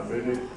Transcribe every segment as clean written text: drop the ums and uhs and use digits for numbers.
Thank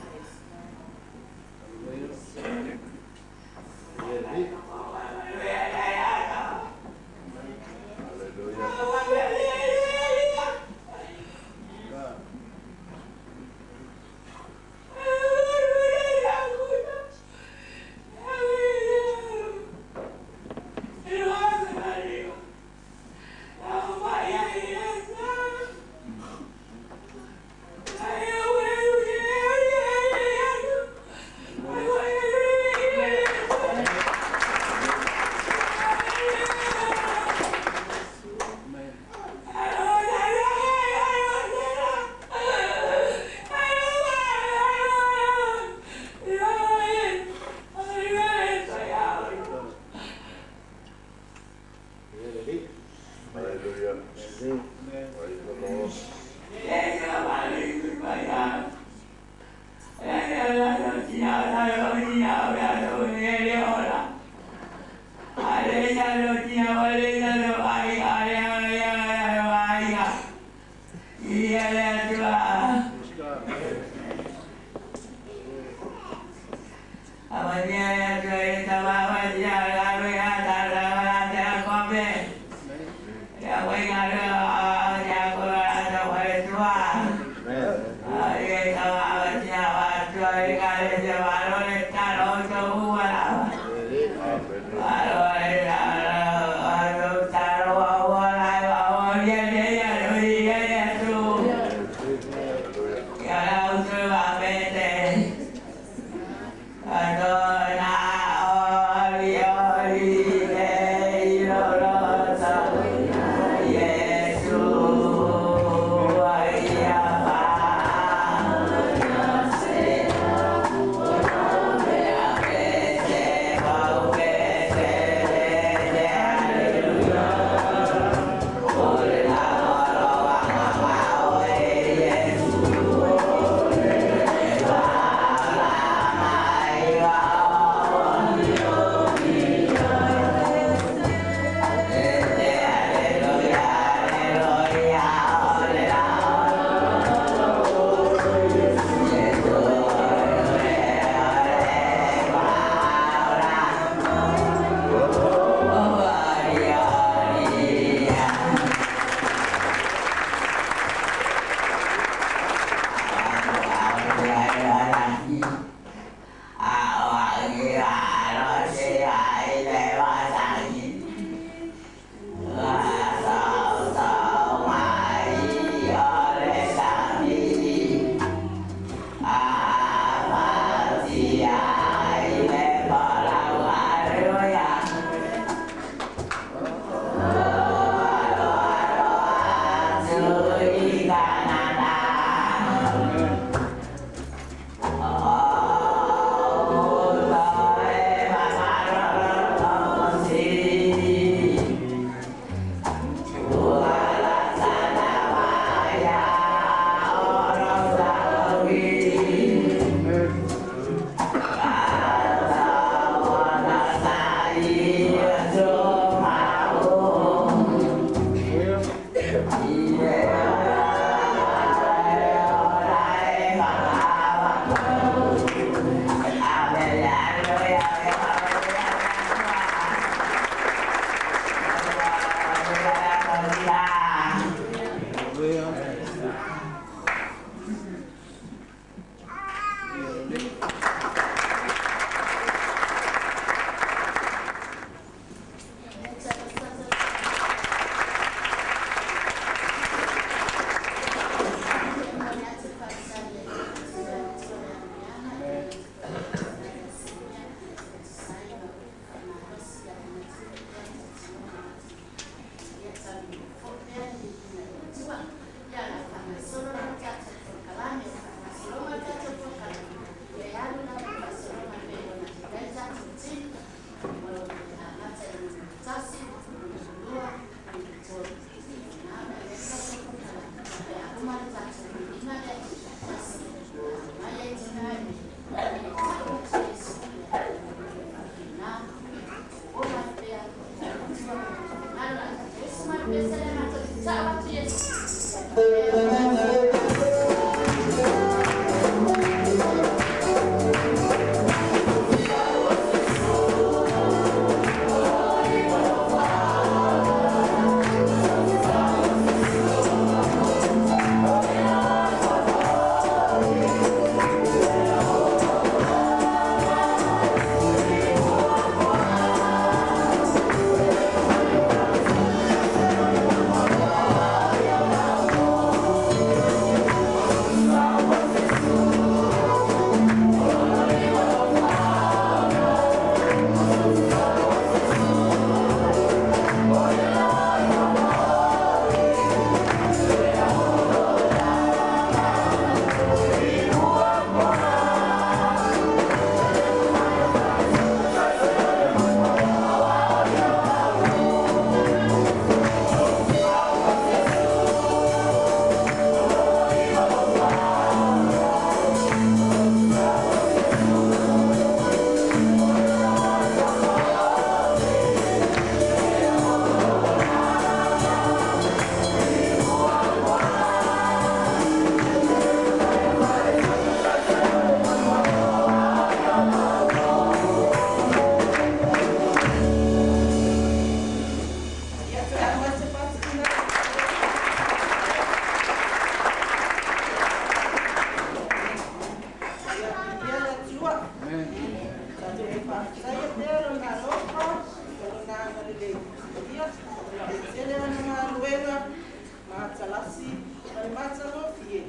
matagofie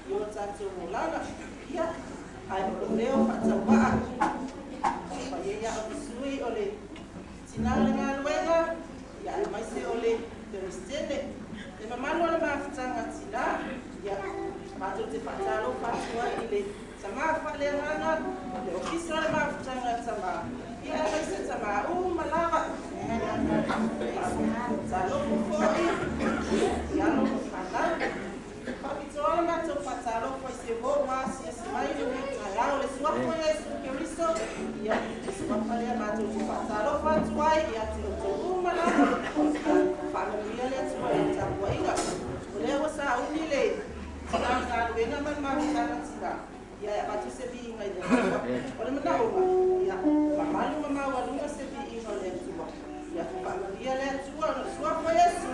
i o tatou olaga. Ia, ae o lou leo faatauvaa e fai ai au ma sui o le tina o le galuega, ia aemaise o le Peresetene. Le mamalu o le mafutaga tina, ia, matou te faatalofa atu ai i le tama faaleagaga, le Ofisa o le Mafutaga a Tama, ia aemaise tama uma lava. Faatalofa foi i alo ma fanau. Faapitoa le matou faatalofa i se uo ua asiasi mai i lenei taeao, le suafa o Iesu Keriso, ia, le suafa lea matou te faatalofa atu ai ia te outou uma lava. Faamanuia le Atua i le tapuaiga. O lea ua sauni le tina o le galuega ma le mafutaga tina, ia e avatu se viiga i le Atua. O le manaoga, ia mamalu ma maualuga se viiga o le Atua. Ia faamanuia le Atua ona o le suafa o Iesu.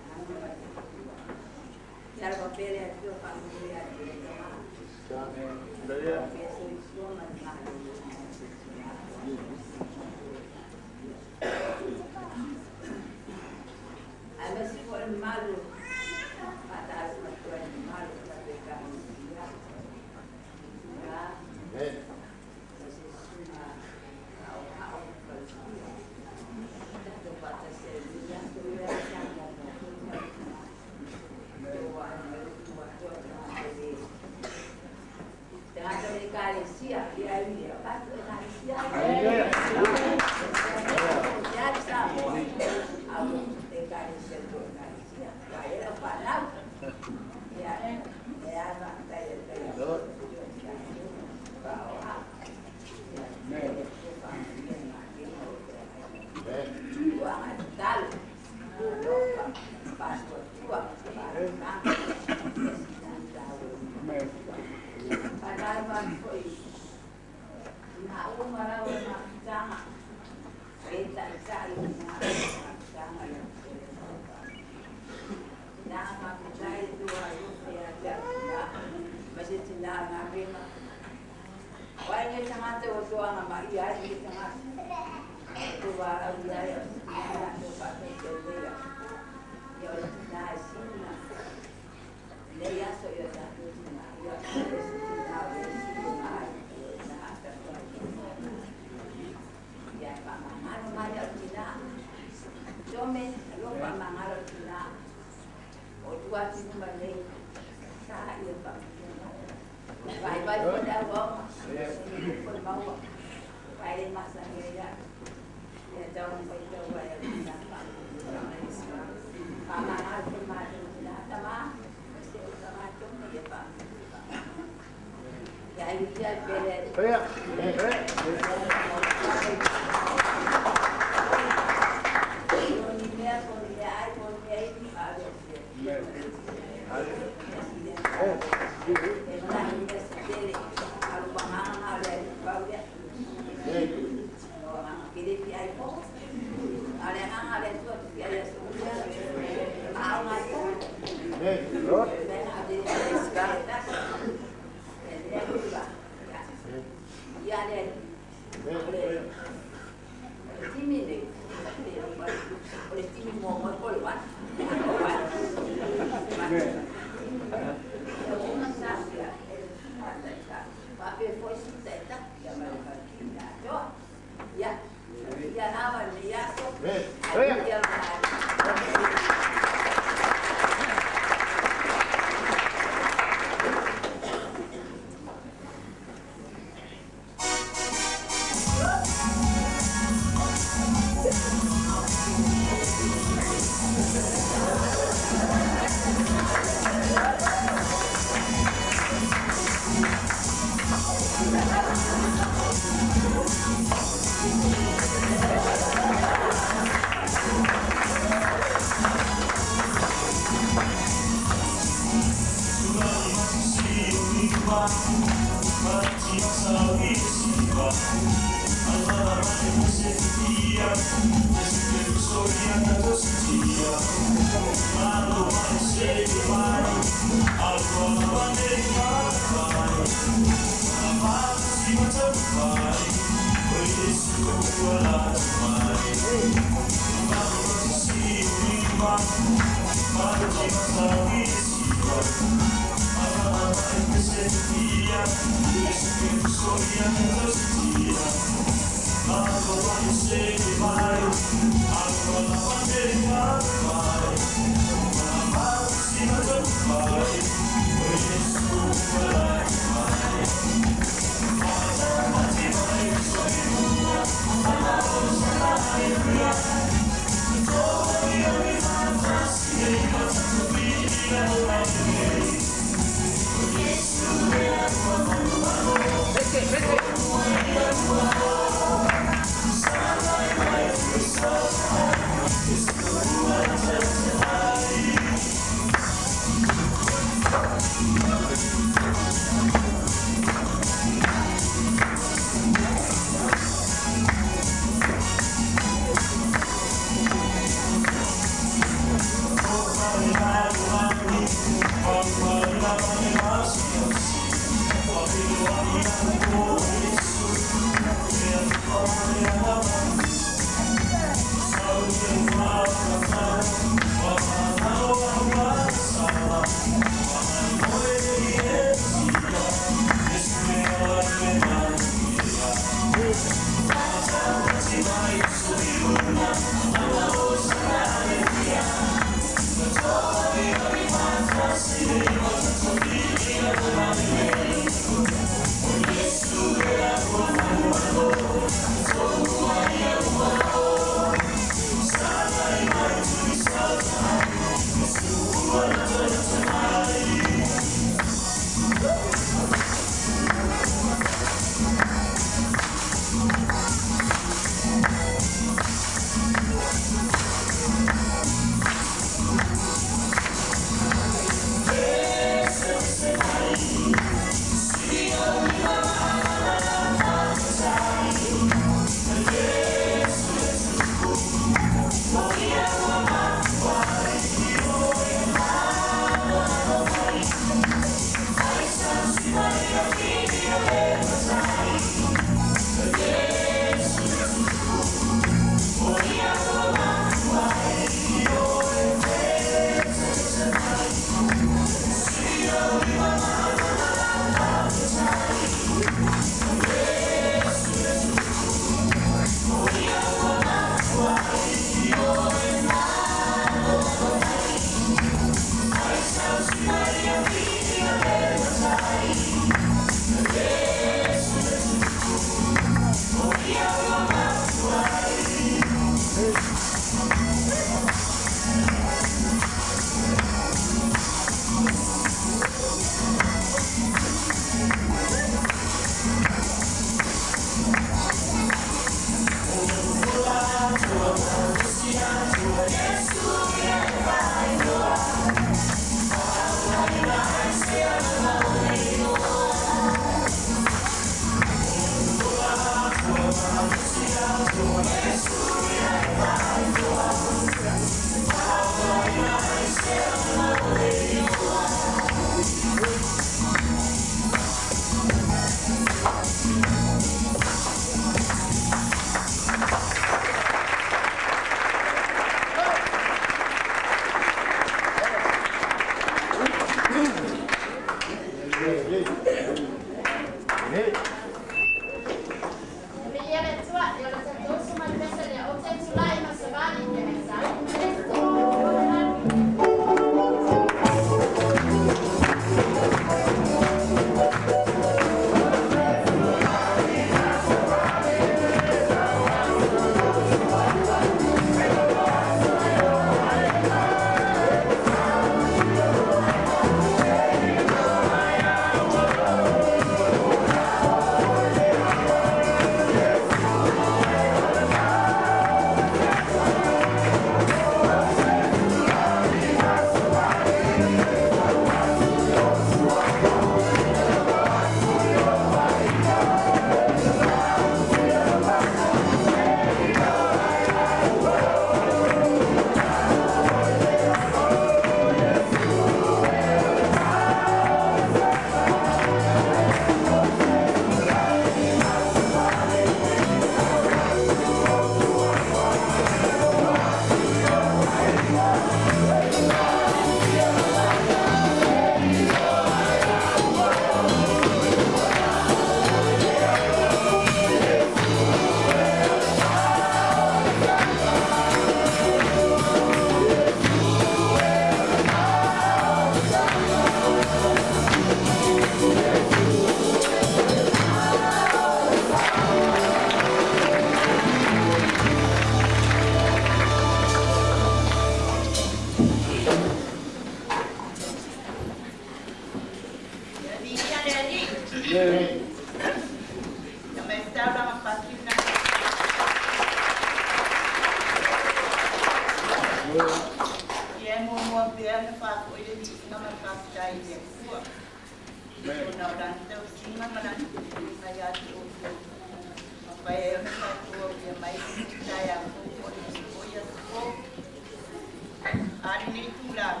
Ani nei tulaga,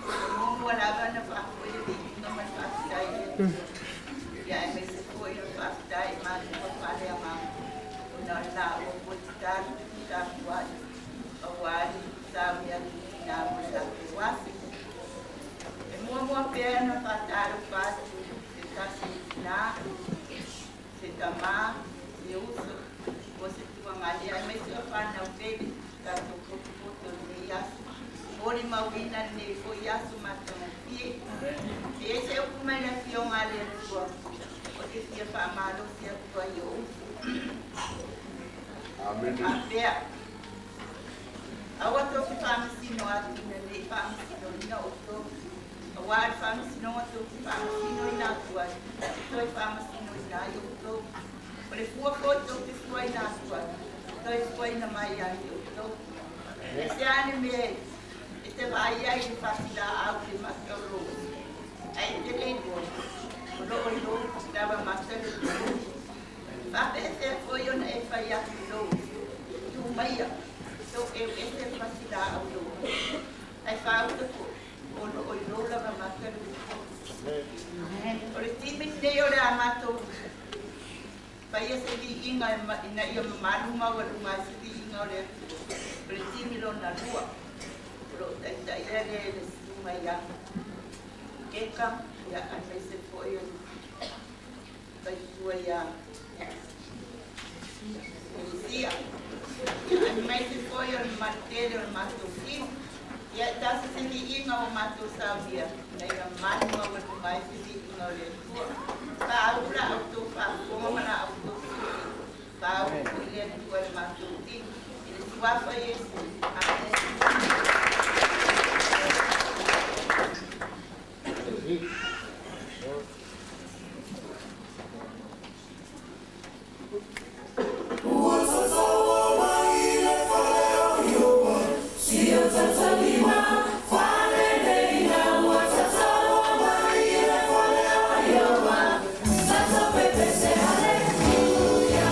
e muamua lava ona faafoi le Ia aemaise foi o le faafetai i matua faaleagaga ona o le laua foi tatalo tapuai aua le sauni atu i tina mo le latou aso. E muamua pea ona faatalofa atu se tasi i tina, se tamā, se uso, o se tuagali, aemaise o fanau pele tatou potopoto i lenei aso. Molimauina lenei foi aso matagofie. E i ai se upu mai le Afioga a le Atua ou te fia faamalosi atu ai i ou uso. Faapea, Aua tou te faamasino atu ina ne i faamasinoina outou, aua o le faamasinoga tou te faamasinoina atu ai, e toe faamasinoina ai outou. O le fua foi tou te fuaina atu ai, e toe fuaina mai ia te outou. Aisea le mea e te vaai ai i le fasilaau i le mata o lou uso, ae e te le iloa, o lo o i lou lava mata le uso. E faapefea foi ona e fai atu i lou uso, Tu maia, se i ou eu ese le fasilaau i lou mata, ae faauta foi, o lo o i lou lava mata le uso. O le taimi lenei o le a matou faia se viiga ina ia mamalu maualuga ai se viiga o le Atua. O le taimi lona lua, o lo o taitaia lea e le susuga ia Keka, aemaise foi o le faletua ia Lucia, aemaise foi o le mamalu tele o le matou timu. Ia, e tasi se viiga ua matou saunia, ina ia mamalu maualuga ai se viiga o le Atua. Faauu la outou faafofoga ma la outou silasila, faauu foi le Atua i le matou timu. I le Suafa o Iesu. Amene. Ua tatau mai le fale o Ioba, sia tatalima faleneina. Ua tatau mai le fale o Ioba, tata pepese haleluya.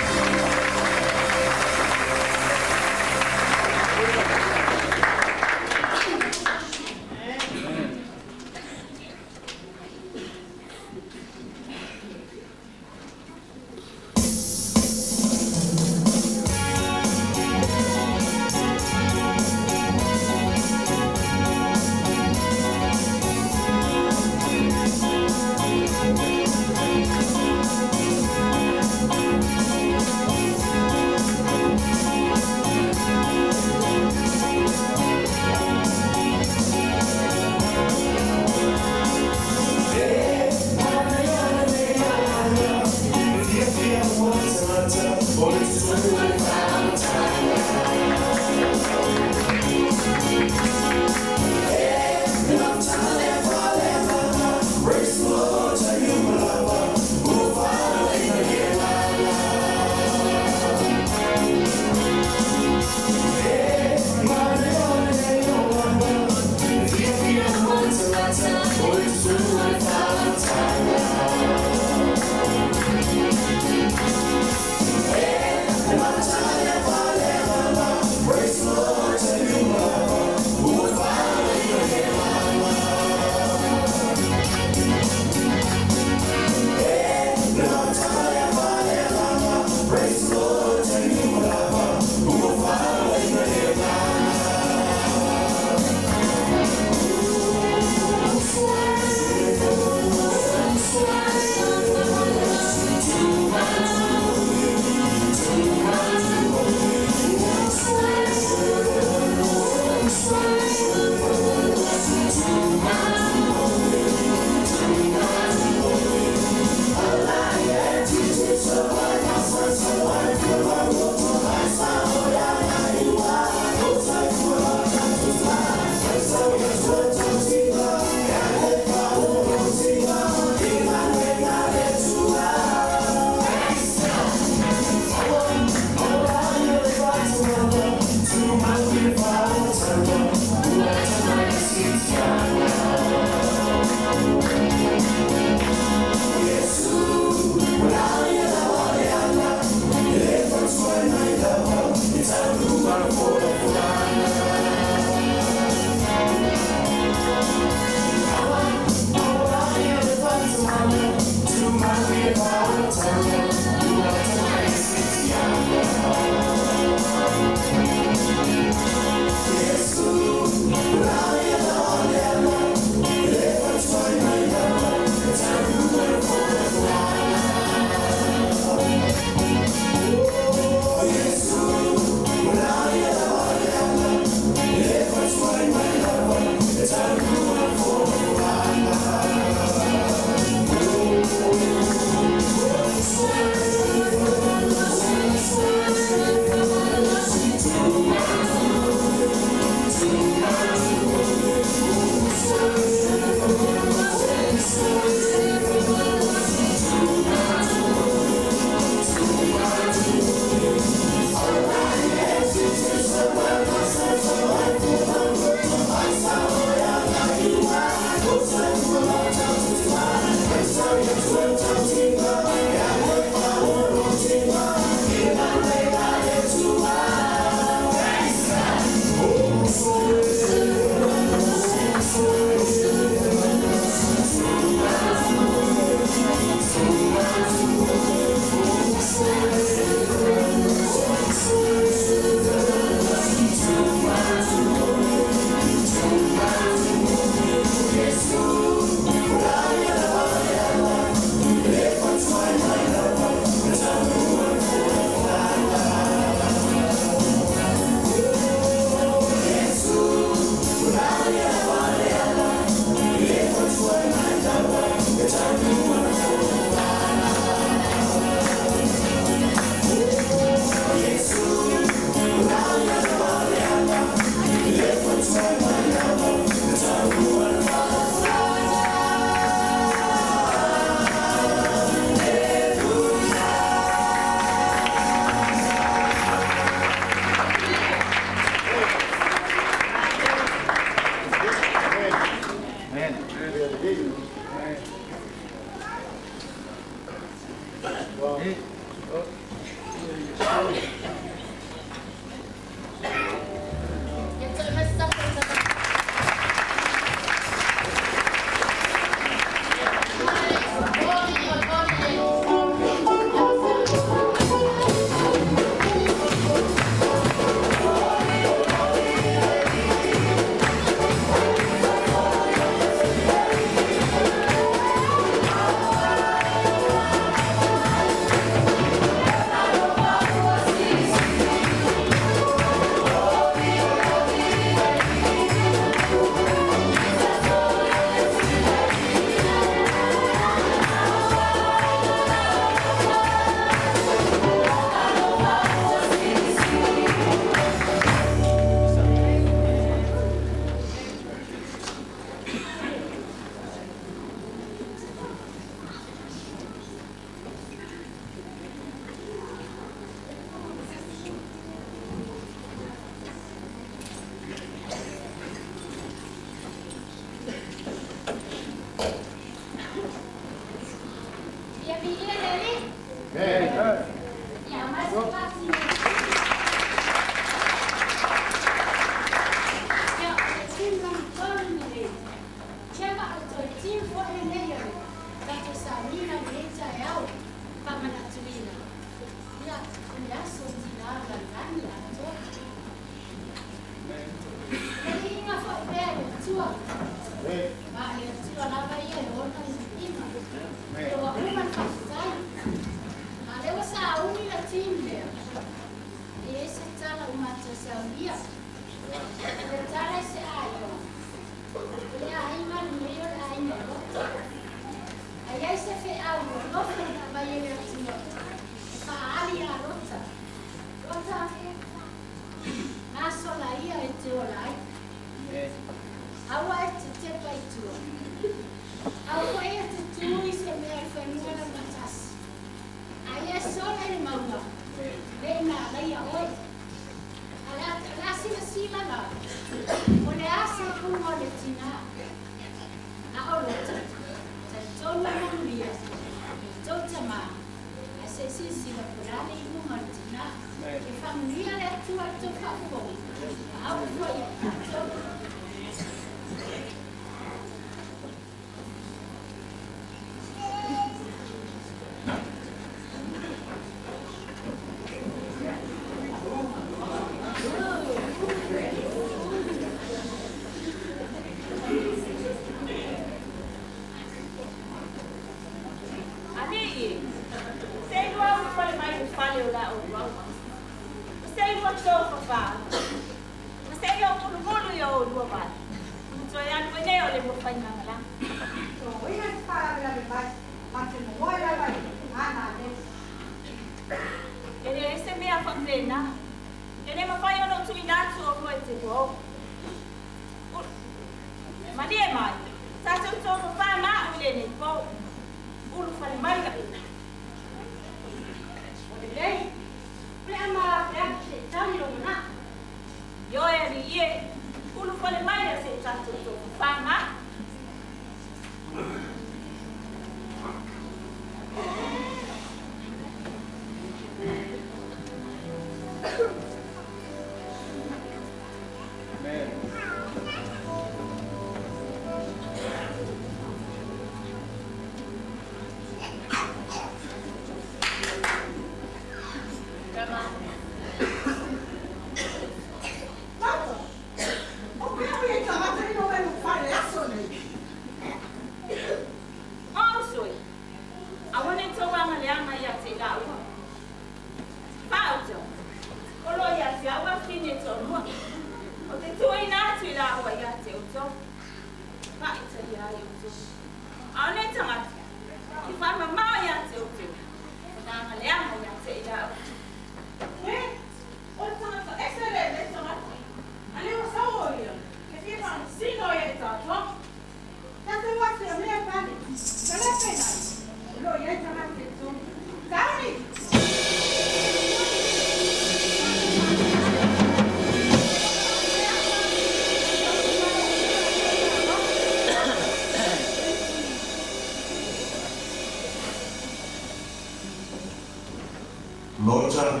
Lota,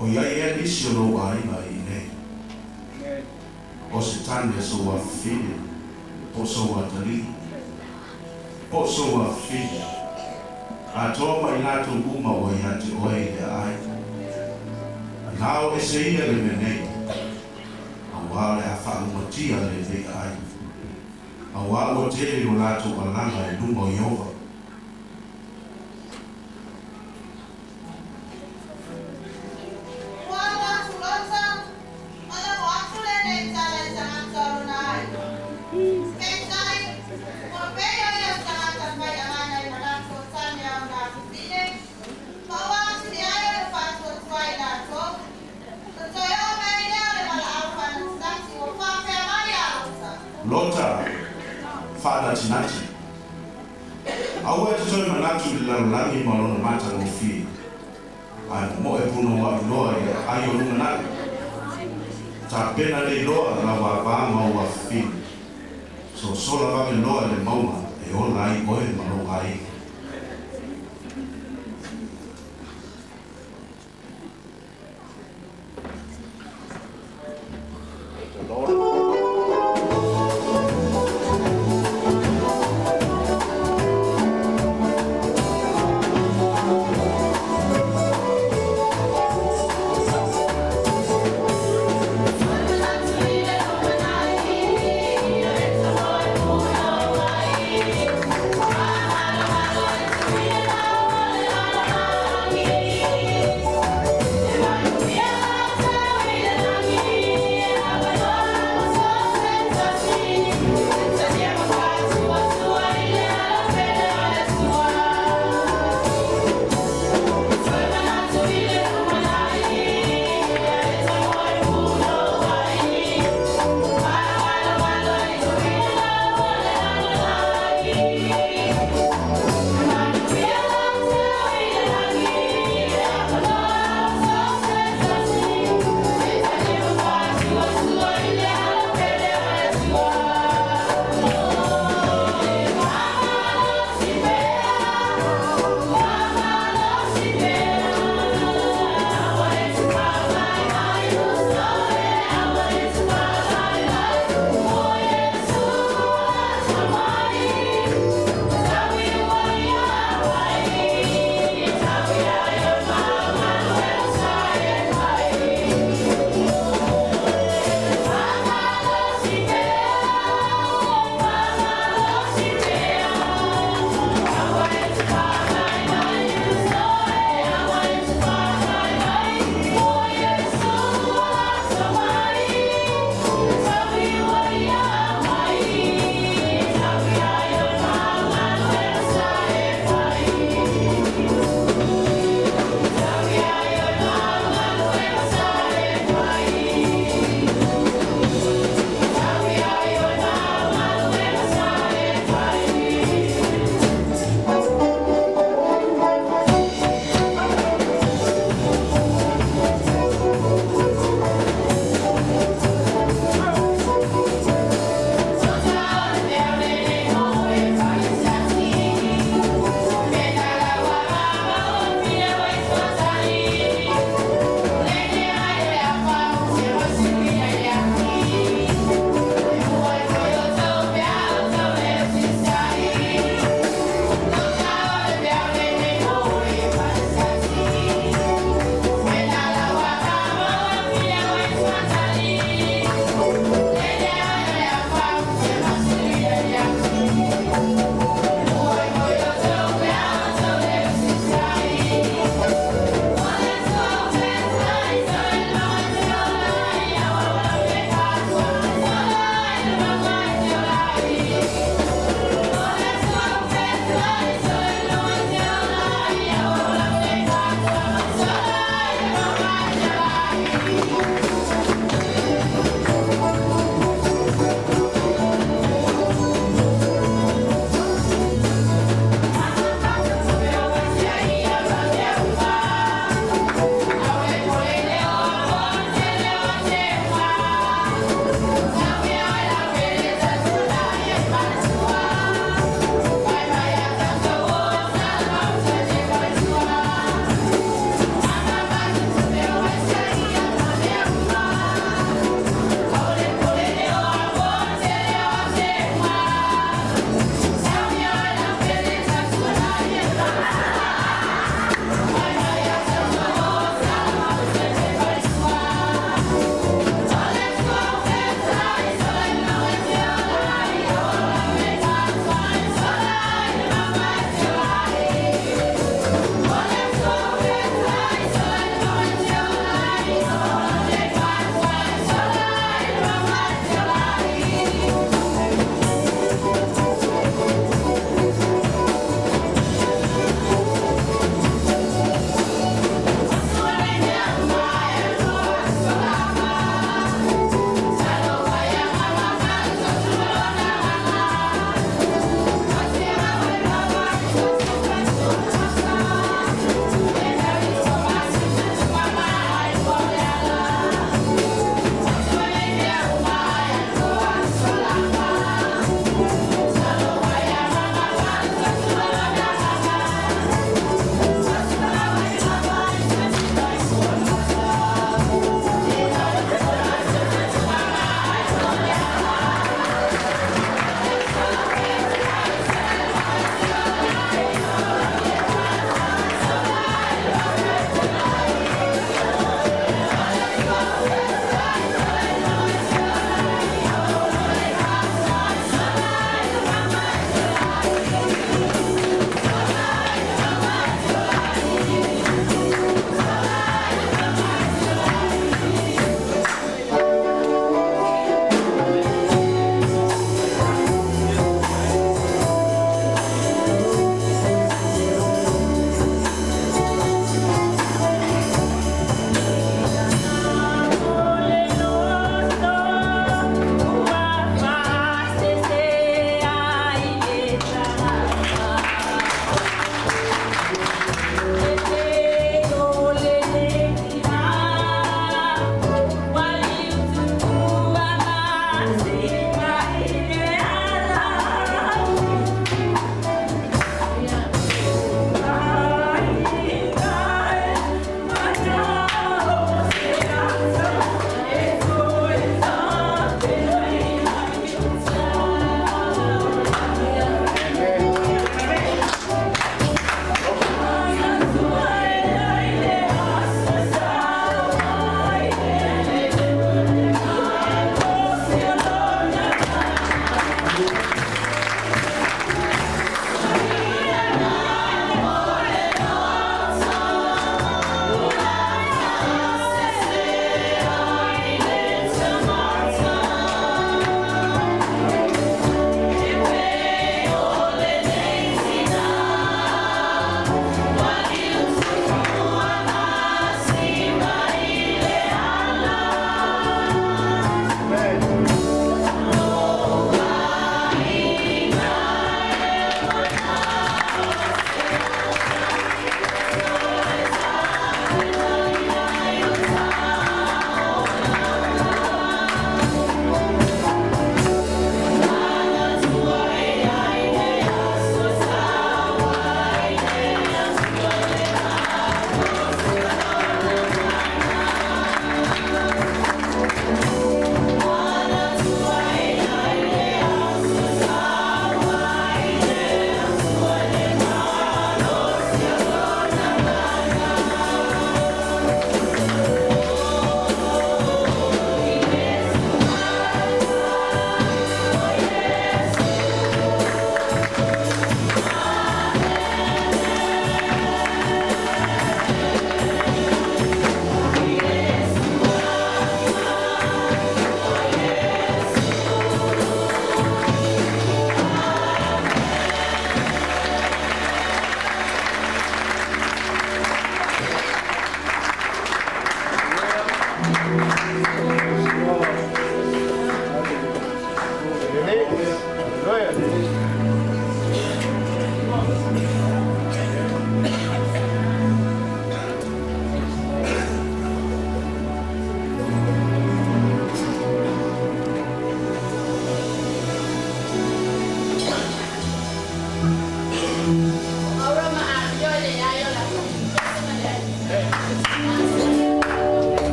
o iai ea nisi o lou aiga i inei? O se tane a sou afafine, po o sou atalii, po o sou afafine, atoa ma i latou uma ua ia te oe i le aai. Anao ese ia le mea nei, auā o le a faaumatia lenei aai, auā ua tele lo latou alaga i luma o Ieova. Ua alu atu Lota, ma logo atu lenei tala i tagata o lona aiga. Peitai, ua pei o ia o le tagata faiagaga i manatu o tane a ona afafine, ma ua atili ai o le faatuatua i latou. Ona toe oo mai ai lea o le valaau faanatinati ua faapea mai ia Lota. Lota, faanatinati. Aua e te toe manatu i le lalolagi ma lona matagofie, ae momoe punouaʻi loa i le aai o lumanai. Tapena lelei loa lau avā ma ou afafine. Sosola vave loa i le mauga e ola ai oe ma lou aiga. The Lord.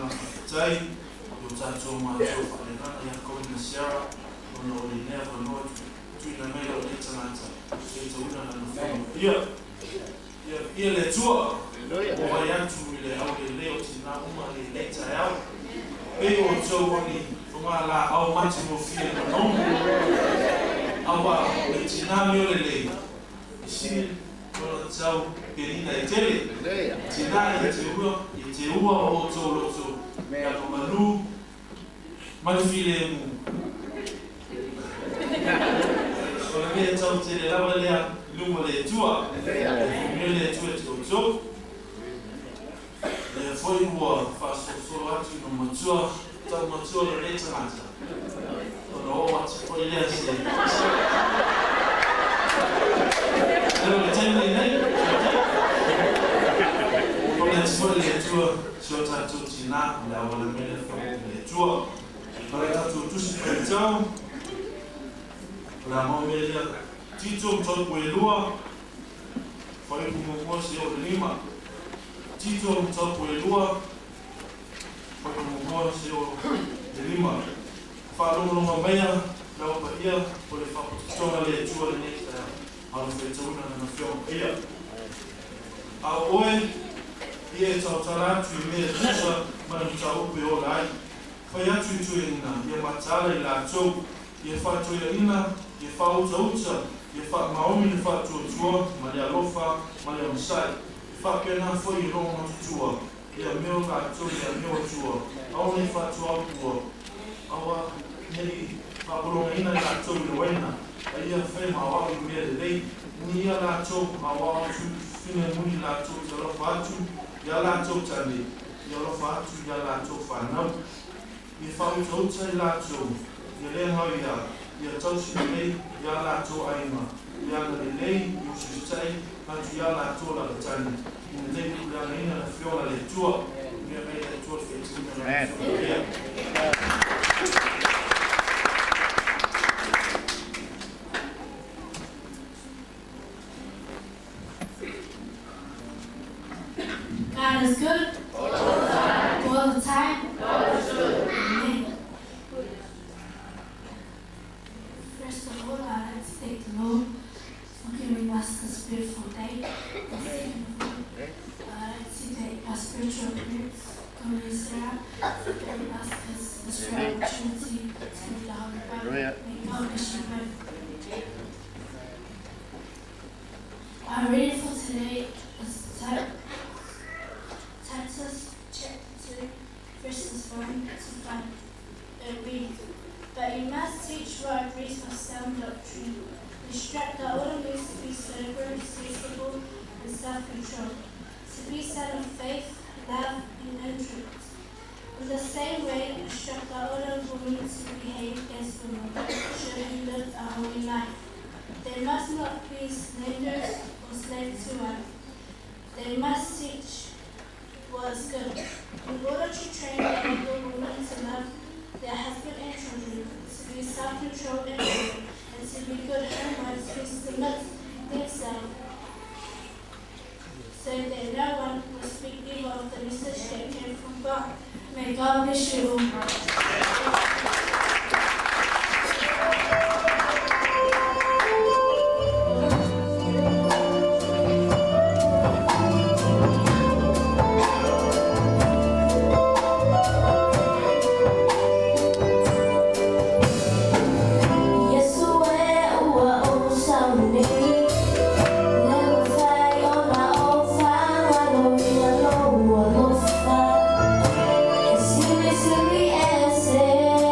agaga faafetai i o tatou matua faaleagaga ia Colin ma Sarah ona o lenei avanoa tuuina mai la'u nei tagata e faitauina lana fono paia. Ia viia le Atua ua vaai atu i le aulelei o tinā uma i lenei taeao. Pei o outou o ni fogalaau matigofie i manogi, aua o le tinā mea lelei e sili ona tau penina e tele. Tinā ia te ua, ia te ua o outou loto ia ka malū ma le filemu. O le mea tau tele lava lea i luma o le Atua. E faamanuia le Atua i te outou. Lea foi ua faasolosolo atu i matua, tau matua lenei tagata, ona oo atu foi lea se leo i le taimi lenei. Faamanuia atu foi le Atua si o tatou tinā o le auala mai lea faamoe le Atua. Ma le tatou tusi faitau, o le a maua mea lea Tito mataupu e 2, fuaiupu 1 seia oo i le 5. Tito mataupu e 2, fuaiupu 1 seia oo i le 5. Faalogologo maia le Au Paia o le faapotopotoga a le Atua lenei taeao, a o le faitauina Lana Afioga Paia. A o oe, ia e tautala atu i mea e tusa ma le mataupu e ola ai. Fai atu i toeaiina, ia mataala i latou, ia faatoeaina, ia faautauta, ia faamaoni le faatuatua ma le alofa ma le onosai. E faapena foi i loomatutua, ia amio latou i le amio atua, aua ne i faatuaupua, aua ne i faapologaina i latou i le uaina, a ia fai ma aoao i mea lelei, ni ia latou aoao atu filemuni latou te alofa atu iā latou tane, ia alofa atu iā latou fanau, ia faautauta i latou, ia le gau ia, ia tausi lelei iā latou aiga, ia agalelei ia usiusitai atu iā latou alalatagi, ina ne i puleagaina le Afioga a le Atua. Mea mai le Atua le faitauina o Lana Afioga Paia. God is good. All the time. All the time. God is good. Amen. First of all, I'd like to thank the Lord for giving us this beautiful day. And second of all, I'd like to thank our spiritual parents, Tony and Sarah, for giving us this great opportunity to read the Holy Bible. May God bless you both. Our reading for today is Titus chapter 2, verses 1 to 5. It reads, But you must teach what agrees with sound doctrine. Instruct the older men to be sober, sensible, and self-controlled, to be sound of faith, love, and endurance. In the same way, instruct the older women to behave as women should who live a holy life. They must not be slanderers or slaves to one. They must teach what is good, in order to train the older women to love their husband and children, to be self-controlled and loyal, and to be good homewives who submit themselves, so that no one will speak evil of the message that came from God. May God bless you all. Iesu e ua ou sauni, le mafai ona ou faagaloina lou alofa. E silisili ese.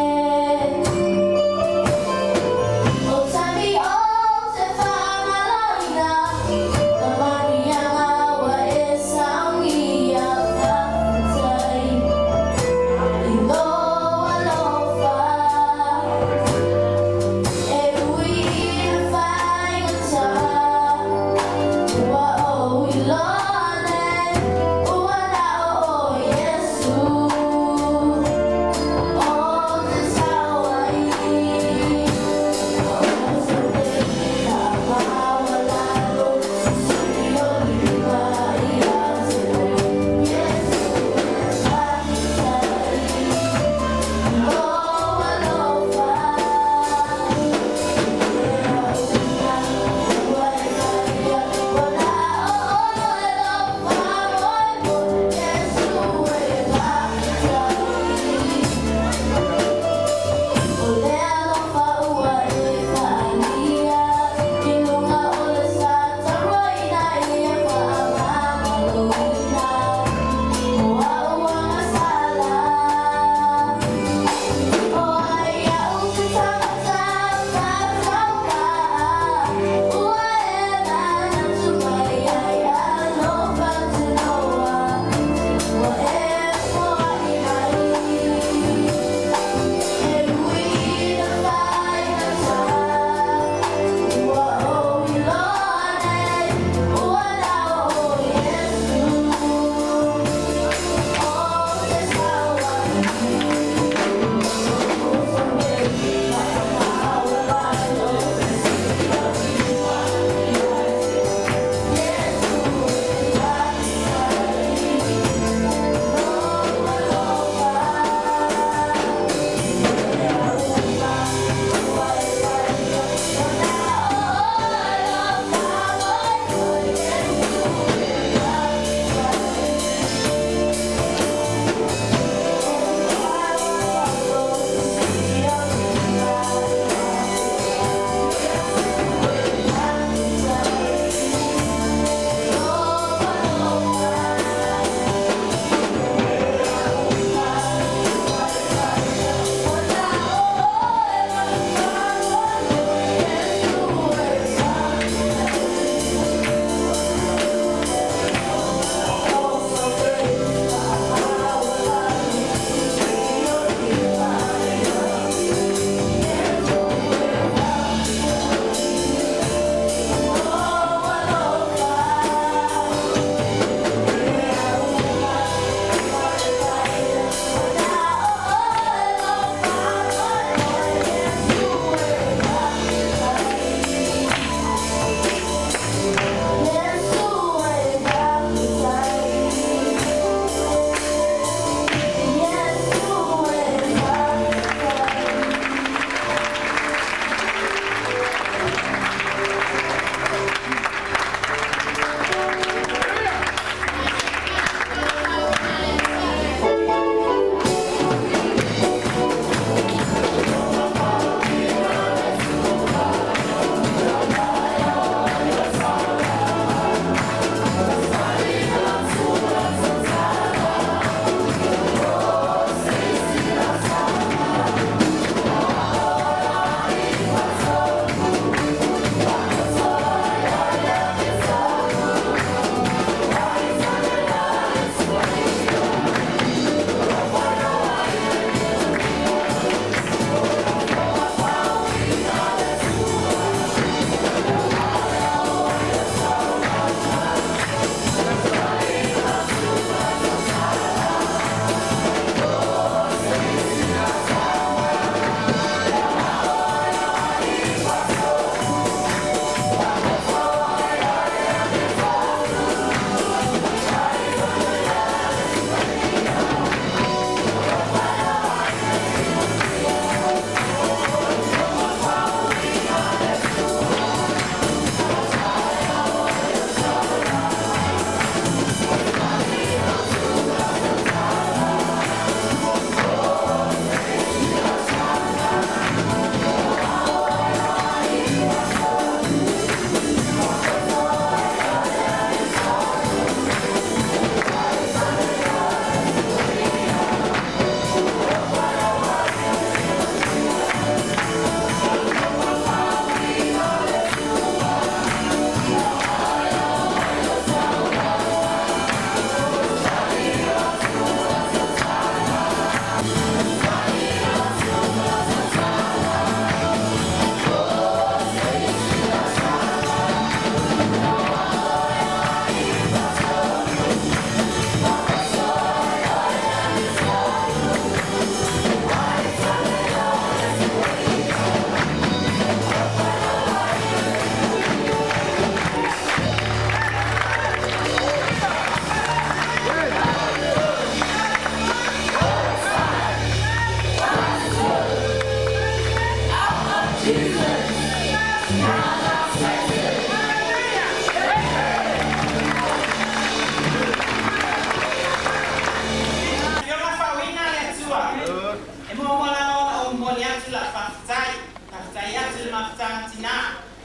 E mo mo la o mo le atu la faafetai. Faafetai atu le mafutaga tinā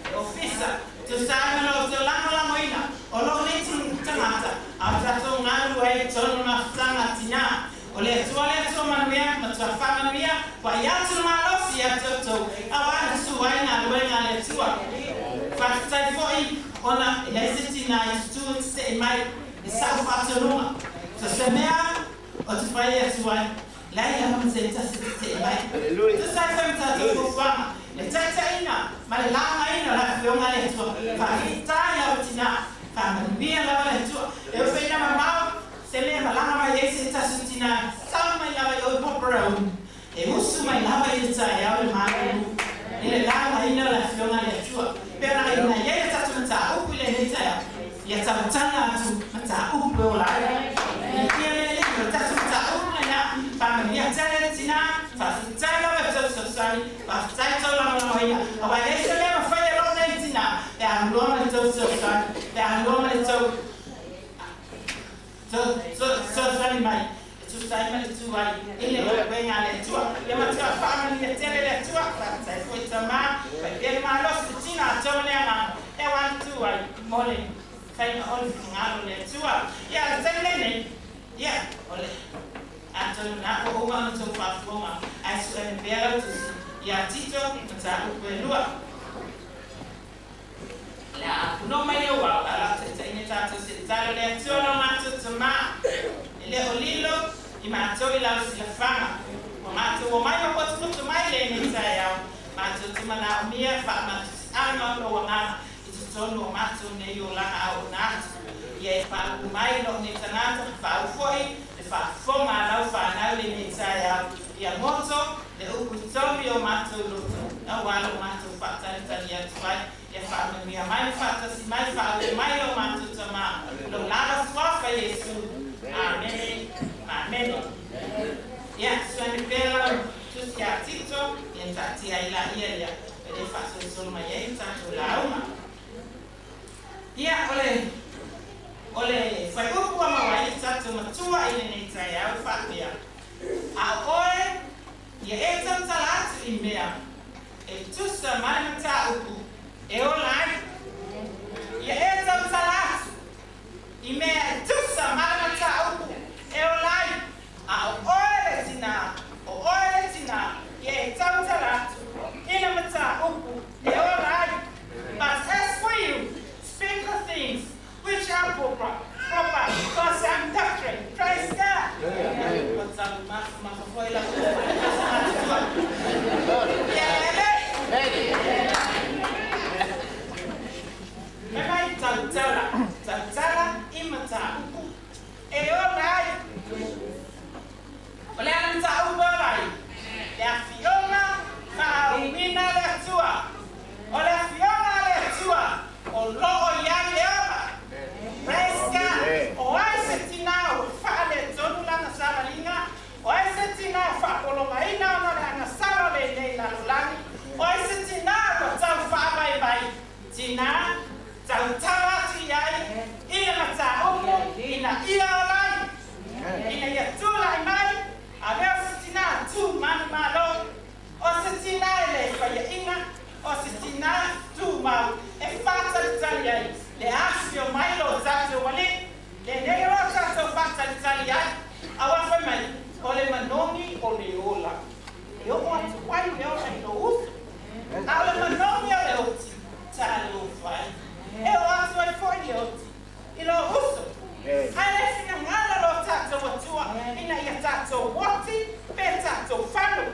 e ofisa tusa ai ma lo outou lagolagoina o lou nei tagata a o tatou galulue ai i totonu o le mafutaga tinā. O le Atua le Atua manuia ma matua faamanuia ua i atu le malosi ia te outou auā le su ai galuega a le Atua. Faafetai foʻi ona e leai se tinā i tutū e teteʻe mai i saʻu faatonuga. So se mea o te fai atu ai, leai lava ma se tasi e teteʻe mai. Tusa ai foi ma tatou fuafuaga, le taitaiga ma le lagaina o le afioga a le Atua. Faafetai lava tinā, faamanuia lava le Atua. E oo foi ina mamao se mea malaga mai ai se tasi o tinā, sau mai lava i o i Portbarone, e usu mai lava i le taeao i le malulu i le lagaina o le afioga a le Atua. Pe ona ina i ai le tatou mataupu i lenei taeao, ia tautaga atu mataupu e ola ai. Viikia le Alii, o le tatou mataupu lena. Faamanuia tele le tinā, faafetai lava i tou fesoasoani, faafetai i tou lagolagoina, aua e leai se mea e mafai e lou nei tinā pe a alu loa ma le tou fesoasoani, pe a alu loa ma le tou fesoasoani mai e tusa ai ma le tu ai i le galuega a le Atua. Ia matua faamanuia tele le Atua, faafetai foi tamā, fai pea le malosi le tino atoa ma le agaga e auā le tu ai mo le faiga o le finagalo o le Atua. Ia, o le taimi lenei, ia, o le atonu na ua uma ona tou faafofoga, ae suʻe pea lau tusi ia Tito mataupu e lua. O le a apuno mai lou ao, a o lau taitaiga tatou se i tala le Atua lo matou Tamā, e le o lilo i matou i lau silafaga. Ua matou omai ma potopoto mai lenei taeao, matou te manaomia faamalosiaga o lou agaga i totonu o matou nei olaga auauna atu. Ia e faauu mai lou nei tagata, faauu foi le faafofoga a lau fanau lenei taeao, ia goto le upu i totonu i o matou loto, aua lo matou faatalitali atu ai. Ia faamanuia mai ma faatasi mai, faauu mai lo matou Tamā, lou lava suafa Iesu. Amene ma amene. Ia, suane pea lau tusi ia Tito, ia taatia ai laia ia, e le faasolosolo mai ai le tatou lauga. Ia, o le, o le fuaiupu ua maua ai le tatou matua i lenei taeao e faapea, A o oe, ia e tautala atu i mea e tusa ma le mataupu e ola ai. Ia e tautala atu i mea e tusa ma le mataupu e ola ai. A o oe le tinā, o oe le tinā, ia e tautala atu i le mataupu e ola ai. But as for you, speak the things which are proper, proper for sound doctrine. Praise God. Ua tau mafomafa foi la outou faleaso matutua. Ia le Fai mai tautala, tautala i mataupu e ola ai. O le a le mataupu e ola ai? Le afioga faauuina a le Atua. O le afioga a le Atua o loo i ai le ola. Praise God. O ai se tinā ua faaletonu lana savaliga? O ai se tinā ua faapologaina ona o le agasala o lenei lalolagi? O ai se tinā ua tau faavaivai? Tinā, tautala atu i ai i le mataupu ina ia ola ai, ina ia tulai mai, avea o se tinā tu manumalo, o se tinā e le faiaʻiga, o se tinā tumau e faatalitali ai le afifio mai o lo tatou Alii. Lenei o lo tatou faatalitali ai, auā fai mai, o le manogi o le ola e oo atu ai le ola i lou uso, a o le manogi o le oti, talofa e, e oo atu ai foi le oti i lou uso. Ae le finagalo lo tatou Atua ina ia tatou oti pe tatou fano.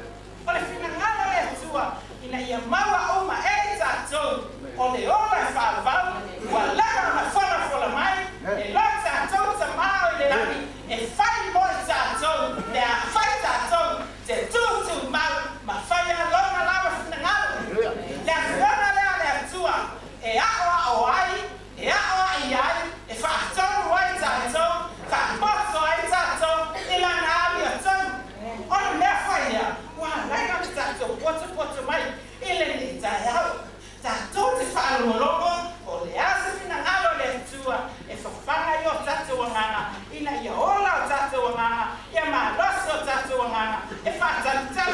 O le finagalo o le Atua ina ia maua uma e i tatou o le ola e faavavau, ua lava ona folafola mai e lo tatou Tamā o i le lagi e fai mo i tatou pe a fai tatou te tutumau ma faia lona lava finagalo. Le afioga lea a le Atua e aoao ai, e aoai ai, e faatonu ai tatou, faapoto ai tatou i lana amiotonu. O le mea foi lea ua ala ai ona tatou potopoto mai i lenei taeao, tatou te faalogologo po o le a se finagalo o le Atua e fafaga i o tatou agaga ina ia ola o tatou agaga, ia malosi o tatou agaga e faatalitali.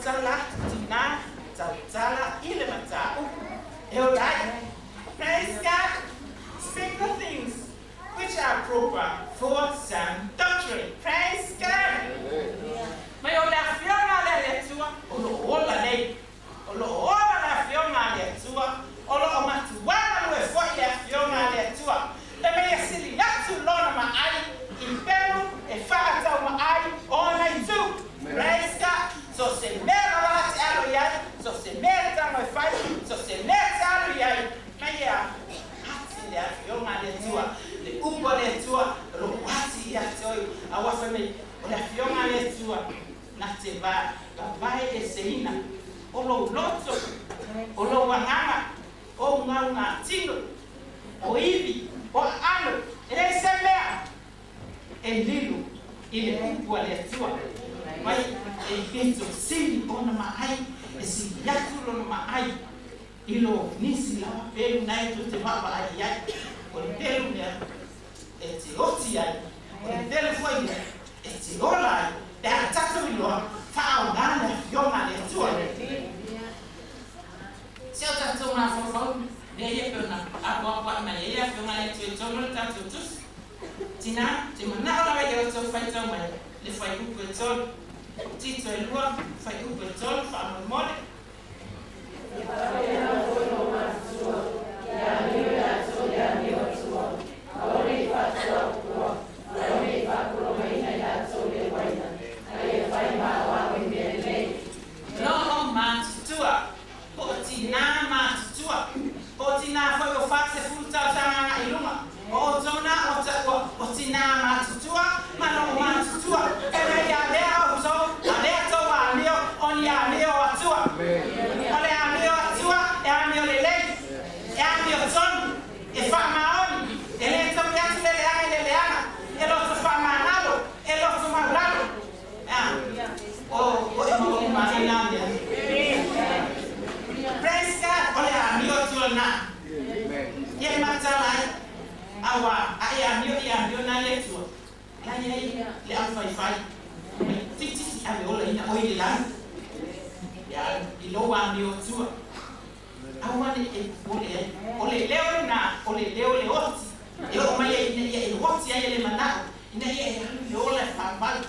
Tautala atu tinā, tautala i le mataupu e ola ai. Praise God. Speak the things which are proper for sound doctrine. Praise God. Mai o le afioga lea a le Atua o lo o ola nei. O lo o ola le afioga a le Atua, o lo o matuā galue foi le afioga a le Atua. E mea ia sili atu lona maai i pelu e faataumaai ona itu. Praise God. So se mea lava la te alo i ai, so se mea e tago e fai, so se mea e te alu i ai, mai ia ati le afioga a le Atua, le upu a le Atua o lo o ati ia te oe. Aua fai mai, o le afioga a le Atua na te vavae eseina o lou loto, o lou agaga, o ugaugatino, o ivi, o aano, e leai se mea e lilo i le upu a le Atua. Mai e pito sili ona maai, e sili atu lona maai i lo nisi lava pelu na e tou te vaavaai i ai. O le pelu lea e te oti ai, o le pelu foi lea e te ola ai, pe a tatou iloa faaaoga le Afioga a le Atua. Se o tatou mafaufau lea ia pei ona apoapoai mai ai le Afioga a le Atua i totonu o le tatou tusi. Tinā, te manao lava ia outou faitau mai le fuaiupu e tolu. Tito e lua, fuaiupu e tolu, faamolemole. E faapena foi loomatutua, ia amio i latou i le amio atua, aua ne i faatuaupua, aua ne i faapologaina i latou i le uaina, a ia fai ma aoao i mea lelei. Loo matutua, po o tinā matutua, po o tinā foi ua 40 tausaga agai i luga, o outou na o taua o tinā matutua ma loo matutua, e mei a lea outou, a lea tou amio o ni amio atua. O le amio atua e amio lelei, e amio tonu, e faamaoni, e le taui atu le leaga i le leaga, e loto faamagalo, e loto maulalo. A, o, o e maua uma ai na mea. Praise God, o le amio atua lena. Ia e matala ai, auā, a e amio i amio na le Atua, la e i ai le aufaifai, mai toeitiiti ave olaina oe i le lagi. Ia i lou amio atua. Aua ne i e popole ai. O le leo lena, o le leo le oti, e oo mai ai ina ia e oti ai e le manao, ina ia e alu i le ola e faavalu.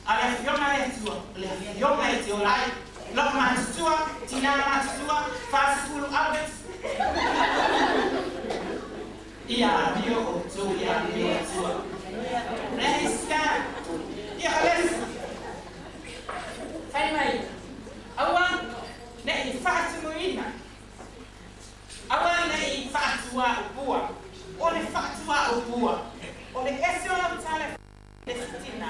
A o le Afioga a le Atua, o le Afioga e te ola ai. Loo matutua, tinā matutua, 40 Albert. Ia amio outou i amio atua. Praise God. Ia o le fai mai, aua ne i faatumuina, aua ne i faatuaupua. O le faatuaupua, o le ese o lau tala e le isi tinā,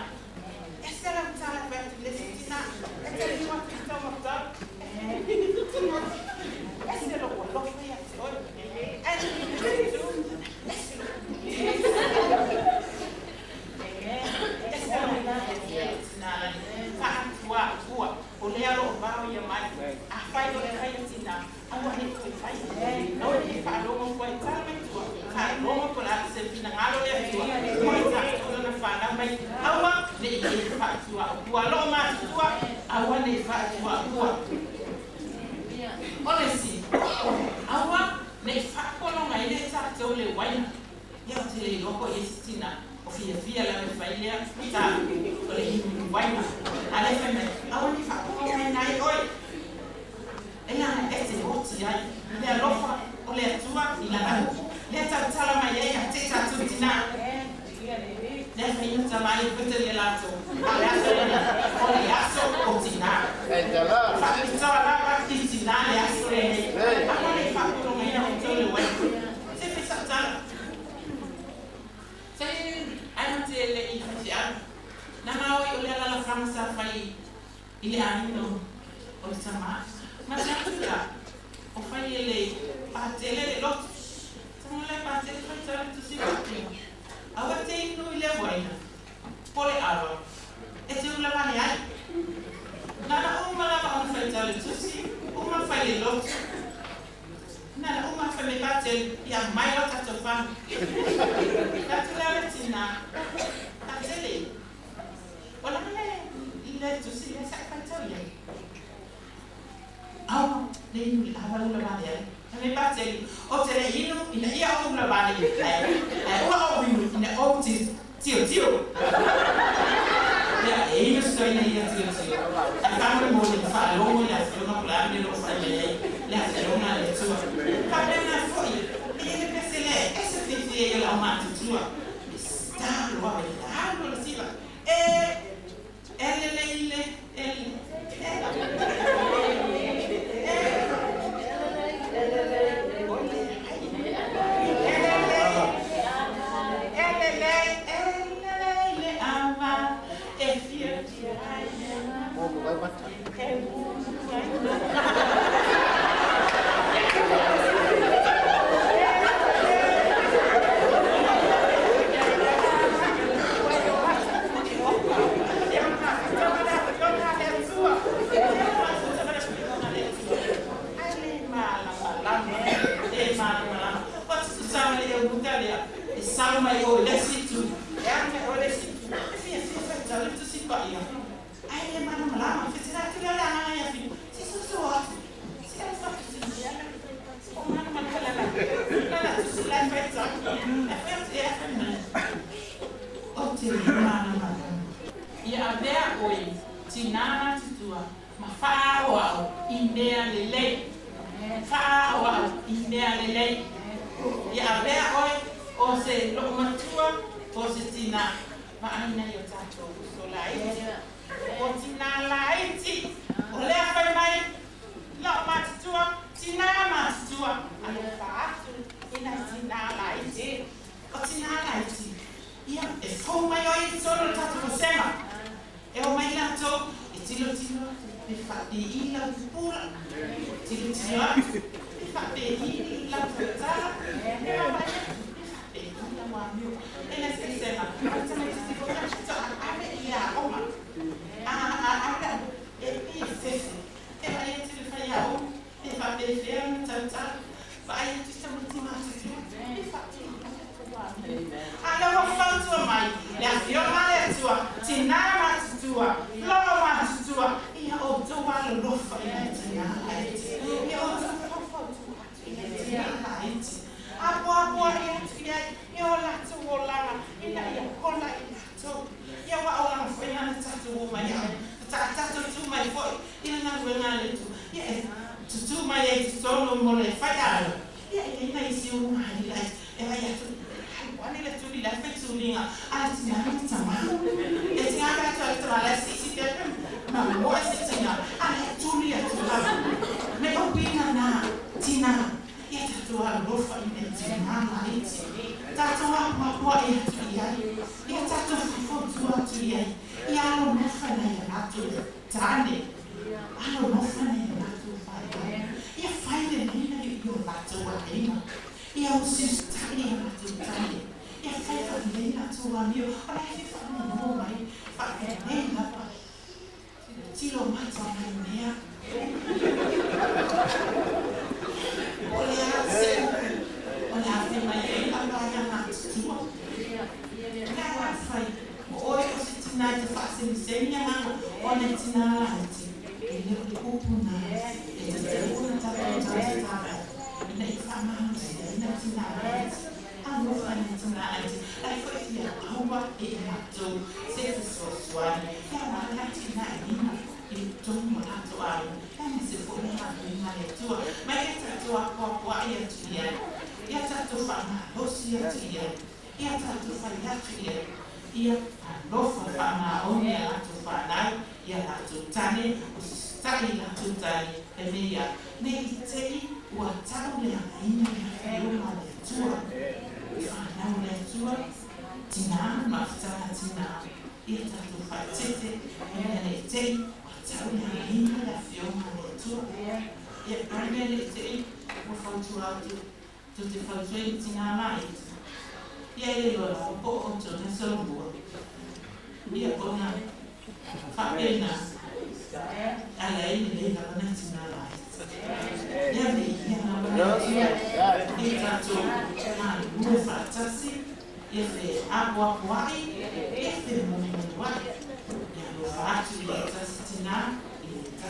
ese lau tala e fai atu i le isi tinā, e te liu atu i tau matau, ese lou alofa ia te oe, ae le itu, ese lou ese lou tinā lani faatuaupua. O lea o lo o vao ia mai, afai o le fai a tinā, aua ne i toe faia, aua ne i faalogo fua i tala mai tua, faalogo po o le a se finagalo o le Atua mo i tatou lana fanau mai, aua ne i e faatuaupua. Loo matutua, aua ne i faatuaupua. O le isi, aua ne i faapologaina e tatou le uaina. Ia ou te le iloa po o i ai se tinā o fiafia lava e fai lea mataupu o le inu uaina. A lea fai mai, aua ne i faapologaina ai oe. E leaga e te oti ai i le alofa o le Atua i lana upu, lea tautala mai ai ia te tatou tinā. Lea fai ina tama ai pete le latou, a o le aso lenei, o le aso o tinā. Faapitoa lava i tinā le aso lenei. Aua ne i faapologaina outou le uaina. Se fai sau tala. Se ae ma te le i faifeau. Na ma oi o le alalafaga sa fai i le aiga o le tamā. Ma te atu la, o fai e le patele le loto. Tago le patele faitau le tusi faapea, Aua te inu i le uaina, po le ava, e te ula vale ai. Na na uma lava ona faitau le tusi, uma fai le loto. Na na uma fai mai patele, ia aumai loa tatou faga. Na atu la le tinā, Patele, o le a le tusi lea sa e faitau i ai? Le inu le ava ula vale ai. Me pateli o te le inu ina ia o ula vale ai. Ai ua o inu ina o ti tio tio. Ia e inu so ina ia tio tio. Ai whanau mo le whaalongo le afioga pula le lo whai mai ai. Le afioga le tua. Whapena foi. E le pese le ese whiwhi e la o mātutua. E stalo a le alo le sila. E ele le ile ele.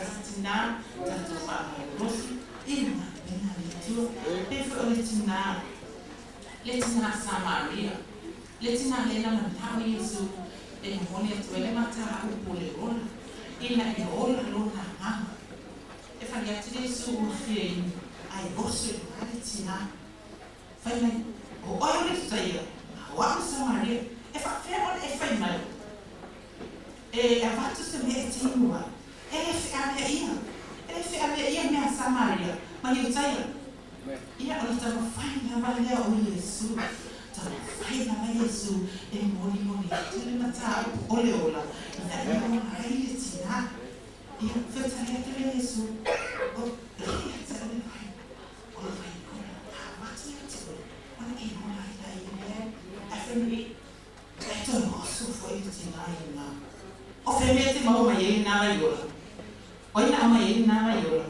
tasi tinā tatou faamalolosi i le galuega a le Atua. Pei foi o le tinā, le tinā Samaria, le tinā lea na manao Iesu e momoli atu ai le mataupu o le ola, ina ia ola lona agaga. E fai atu Iesu ua fia inu, ae oso i luga le tinā. Fai mai, O oe o le Iutaia, a o au le Samaria, e faapefea ona e fai mai e avatu se mea e te inu ai? E le feaveaia, e le feaveaia mea a Samaria ma Iutaia. Ia, o le taumafai lava lea o Iesu, taumafai lava Iesu e molimoli atu le mataupu o le ola ina ia ola ai le tinā. Ia, fetalai atu le Iesu, o le ia te oe le vai, o le vai ola, a avatu ia te oe, ona e ola ai laia. Ae fai mai, E toe oso foi le tinā i luga. O fea mea e te maua mai ai lenā vai ola? O ai na aumai ai lenā vai ola?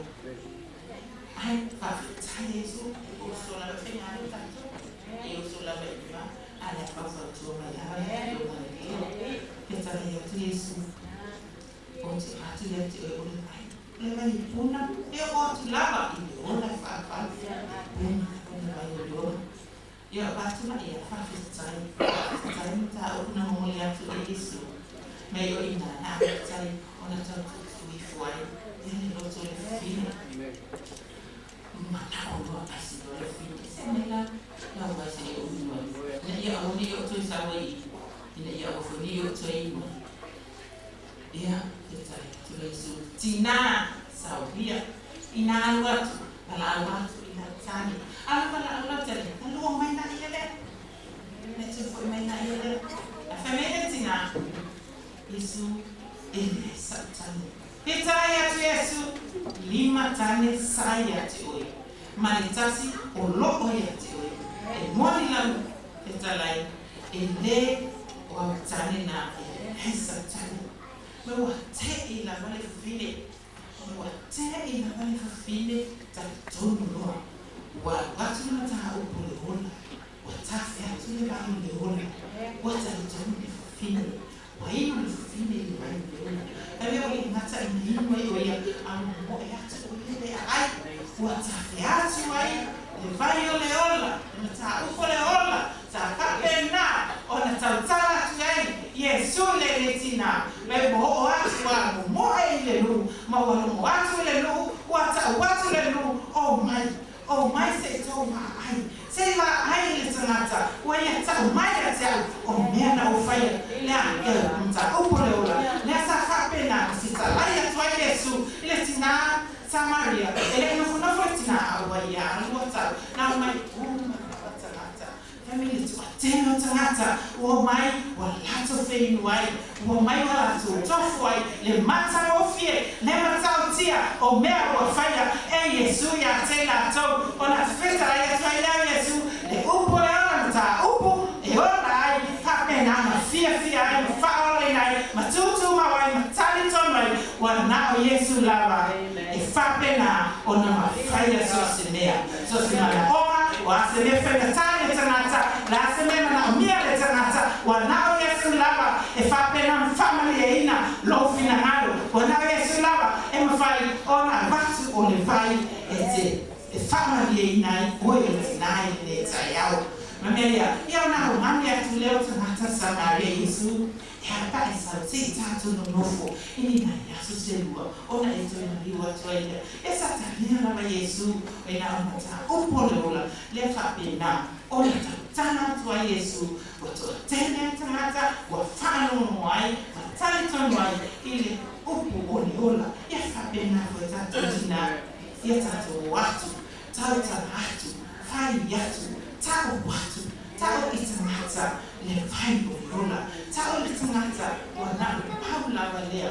Ae faafetai Iesu, e oso lava e faiga le tatou. E oso lava i luga, a le a faufautua mai lava le Afioga a le Atua. Fetalai atu Iesu, Ou te atu ia te oe o le vai, o le vai puna, e oo atu lava i le ola e faavalu. Puna, o le vai o le ola. Ia avatu la ia, faafetai, faafetai mataupu na momoli atu e Iesu mei o i na na faafetai ona tau tuutuu ifo ai ia le loto o le fafine. Manao loa asi loa le fafine, se mea la lau ai se i ou inu ai, ina ia aua ne i oo toe sau ai i i, ina ia aua foi ne i oo toe inu ai. Ia, te tali atu le Iesu, Tinā, saulia, inā alu atu, valaau atu i lau tāne. Alu valaau lau tāne, na lua mai na ia lea. Na toe foi mai na ia lea. Ae fai mai le tinā, Iesu, e leai sa'u tāne. He tae atu Iesu, lima tāne sa ia te oe, ma le tasi o loo ia te oe. E moani lau fetalai, e lē o au tāne na e leai sa'u tāne. Me ua te'i lava le fafine, me ua te'i lava le fafine talitonu loa, ua alu atu le mataupu o le ola, ua tafe atu le vai o le ola, ua talitonu le fafine, ua inu le fafine i le vai o le ola. E le o le gata ina inu ai o ia, a ua moe atu o ia le aai, ua tafe atu ai le vai o le ola, le mataupu o le ola, sa faapena ona tautala atu ai Iesu i le tinā, me ua oo atu a momoe i le nuu, ma ua logo atu i le nuu, ua tau atu le nuu, O mai, o mai se i tou vaai, se i vaai i le tagata ua ia tau mai ia te au, o mea na ou faia, lea e mataupu o le ola, lea sa faapena ona fetalai atu ai Iesu i le tinā Samaria, e le i nofonofo le tinā a ua ia alu ua tau, na omai uma lava tagata. Fai mai le toatele o tagata ua omai ua latou feinu ai, ua omai ua latou tofu ai le matagofie, le matautia o mea ua faia e Iesu ia te latou. Ona fetalai atu ai lea o Iesu le upu o le ola mataupu e ola ai, faapena ma fiafia ai ma faaolaina ai ma tutumau ai ma talitonu ai ua na o Iesu lava e faapena ona mafai so o se mea, so o se manaoga, o a se mea faigata i le tagata, o le a se mea manaomia e le tagata, ua na o Iesu lava e faapena ona faamalieina lou finagalo, ua na o Iesu lava e mafai ona avatu o le vai e te e faamalieina ai oe o le tinā i lenei taeao. Ma mea ia, ia ona aumane atu lea o tagata Samaria i Iesu, E a paʻe sau se i tatou nonofo i ni nai aso se lua ona e toe maliu atu ai lea. E satalia lava Iesu e na o mataupu o le ola lea faapena ona tautala atu ai Iesu ua toatele ai tagata ua faalogologo ai ma talitonu ai i le upu o le ola. Ia faapena foi tatou tinā, ia tatou o atu, tautala atu, fai atu, tau atu, tau i tagata le vai o le ola, tau i le tagata ua na o le pau lava lea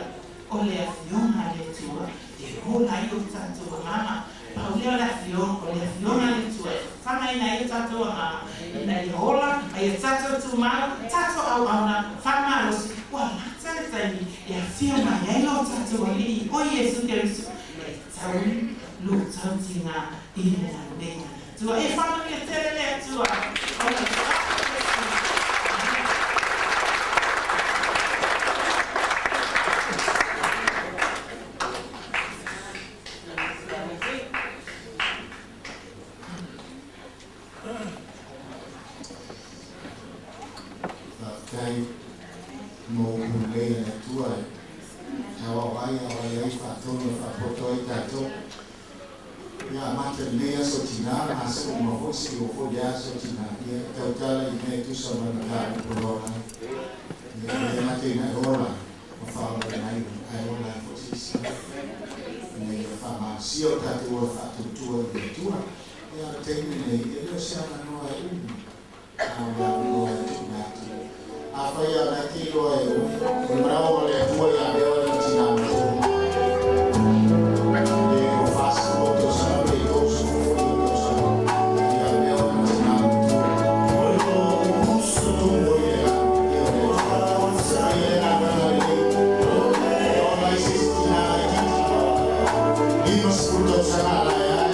o le Afioga a le Atua e ola ai o tatou agaga. Pau lea o le Afioga, o le Afioga a le Atua e fafagaina ai o tatou agaga ina ia ola ma ia tatou tumau, tatou auauna faamalosi, ua lata le taimi e afio mai ai lo tatou Alii o Iesu Keriso e taui luitau tiga i le galuega a le Atua. E faamanuia tele le Atua ona toafa Iesu. Amene. ai tatou. Ia amata i lenei aso tinā, ma aso uma foi seia oo foi i le aso tinā, ia e tautala i mea e tusa ma le mataupu o lo o ai. Ia e le gata ina e ola ma faaolaina ai oe, ae ola ai foi se isi tagata, ina ia faamalosia o tatou ola faatuatua i le Atua. Ia a o le taimi lenei, e le o se avanoa e umi, a o le avanoa e tuuina atu. Afai lava o la e te iloa e oe, o le manao o le Atua ia te oe le tinā matua. Pe ua 40 ou tausaga pe 30 foi ou tausaga, ia avea oe ma tinā matua. Tumu i le afio o le Atua. Fai le galuega lelei. E ola ai se isi tinā laitiiti 50 tausaga a la e